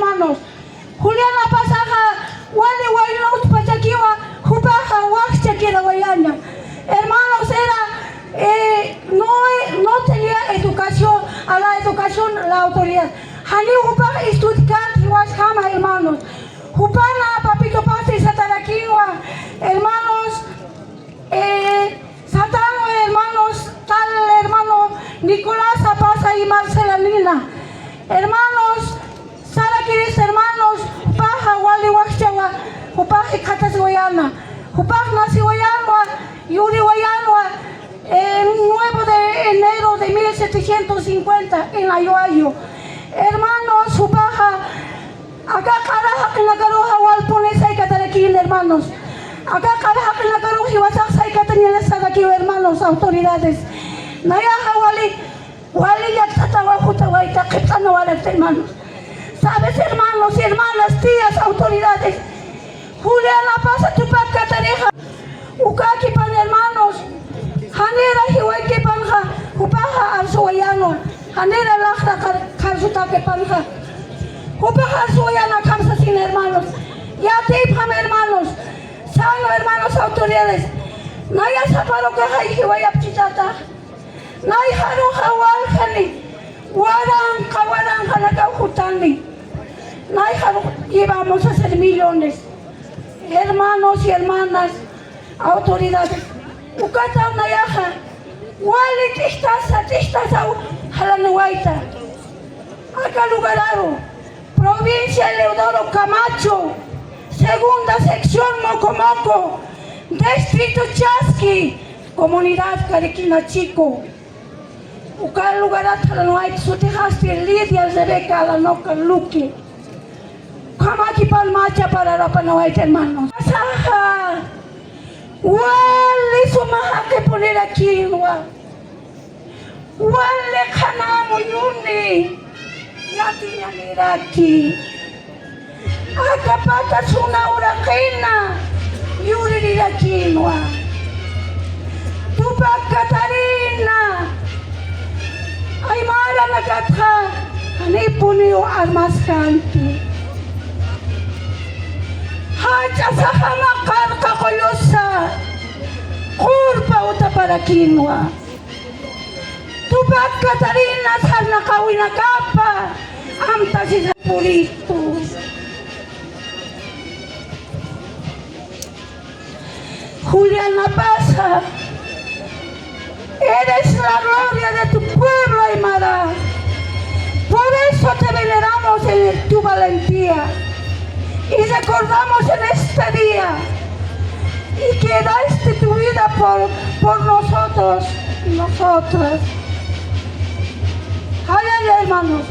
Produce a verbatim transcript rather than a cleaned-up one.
Hermanos, Juliana Pasaxa wali waynawtpachakiwa, jupaxa waxchakirawayaña. Hermanos, era, eh, no, no tenía educación, a la educación, la autoridad. Janiw jupax estudiante jiwasjama, hermanos. Jupana Papito Pasti satarakinwa, hermanos, eh, satanwa, hermanos, tal hermano Nicolás Apasa y Marcela Nina. Hermanos, sarakirist hermanos, jupaxa wali waxchawa, jupax jikxatasiwayana, jupax naciwayanwa, yuriwayanwa, el nuevo de enero de mil setecientos cincuenta en Ayoayo. Hermanos, jupaxa aka q'ara jaqinakaruxa walpuni saykatarakïn, hermanos. Aka q'ara jaqinakarux jiwasax saykatañañasarakiw, hermanos, autoridades. Nayaxa wali, wali llakt'atawa jutawayta qhipq'anawarakta, hermanos. Sabes, hermanos, hermanas, tías, autoridades. Juliana Pasa Tupac Katarixa. Ukakipan, hermanos, janira jiwaykipanxa, jupaxa arsuwayanwa, janira laxra qar-, qarsutakipanxa. Jupaxa arsuwayan akham sasin, hermanos. Yatipxam, hermanos. Sano, hermanos, autoridades. Naya saparukaxa jiwayapchichata. Nayxaruxa waljani. Waranqa, waranqanakaw jutani. Nayxarux llevamos a ser millones. Hermanos y hermanas, autoridades, ukataw nayaxa wali t'iktasa, t'iktasa jalanwayta. Aka lugararu, provincia Leodoro Camacho, segunda sección Mocomoco, distrito Chasqui, comunidad Cariquina Chico. Uka lugarat jalanwayta, sutixasti Lidia Rebeca Alanoca Luque. Ukhamakipan mä chapararapanawayta, hermanos. Pasaxa wali suma jaqipunirakinwa. Wali qhana muyuni yatiñaniraki. Aka pata suna uraqina yuririrakinwa. Tupac Catarina, aymaranakatxa janipuniw armaskanti. Jach'a saxama qarqa qullusa qurpa utaparakinwa. Tupac Catarina sarnaqawinakapa amtasisa puritu. Juliana Paza, eres la gloria de tu pueblo aymara. Por eso te veneramos en tu valentía y recordamos en este día y que daste tu vida por, por nosotros y nosotras. Ay, ay, hermanos.